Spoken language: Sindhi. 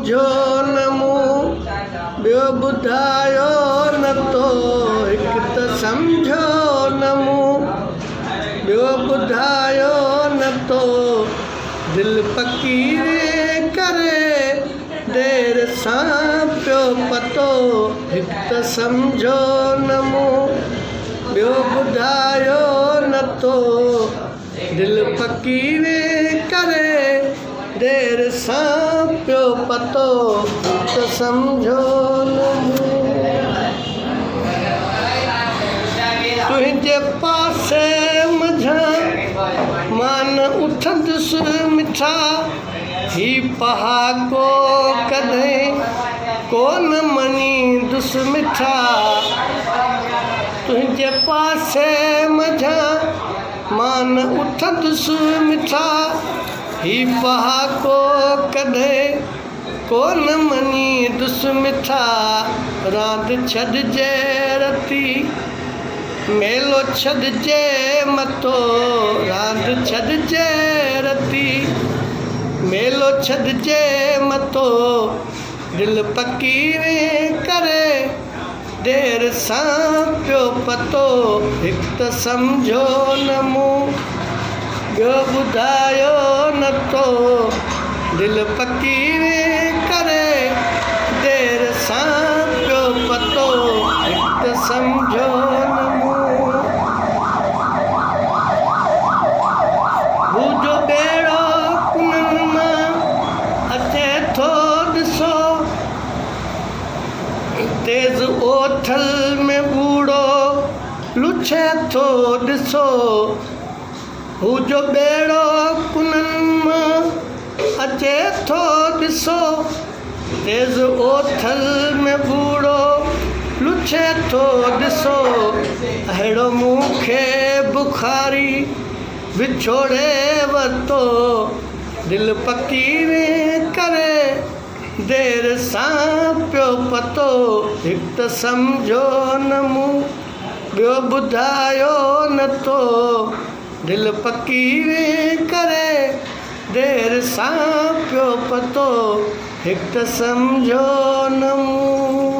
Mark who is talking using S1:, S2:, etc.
S1: سمجهيو نه مون، ٻيو ٻڌايو نه تو. هڪ ته سمجهيو نه مون، ٻيو ٻڌايو نه تو. دل پڪي ڪري دير سان پيو پتو. هڪ ته سمجهيو نه مون، ٻيو ٻڌايو نه تو. دل پڪي ڪري دير سان پيو پتو ته سمجهو نه مون. تنهنجي پاسي منجهان مان نه اٿندس مٺا، هي پهاڪو ڪڏهن ڪو نه مڃيندس مٺا. تنهنجي پاسي منجهان مان نه اٿندس مٺا، هي پهاڪو ڪڏهن ڪو نه مڃيندس مٺا. راند ڇڏجي رتي، ميلو ڇڏجي متو، راند ڇڏجي رتي، ميلو ڇڏجي متو. دل پڪي ڪري دير سان پيو پتو. هڪ ته سمجهيو نه مون، ٻيو ٻڌايو نه تو. دل پڪي ڪري دير سان پيو پتو. هڪ ته سمجهيو نه مون. هو جو ٻيڙو ڪنن مان اچي ٿو ڏسو. تيز اوٿل ۾ ٻوڙو لڇي ٿو ڏسو. هو جو ٻيڙو ڪنن مان اچي ٿو ڏسو. تيز اوٿل ۾ ٻوڙو لڇي ٿو ڏسو. اهڙو مون کي بخاري وڇوڙي ورتو. دل پڪي ڪري دير سان پيو پتو. هڪ ته سمجهيو نه مون، ٻيو ٻڌايو نه تو. دل پڪي ڪري دير سان پيو پتو. هڪ ته سمجهيو نه مون.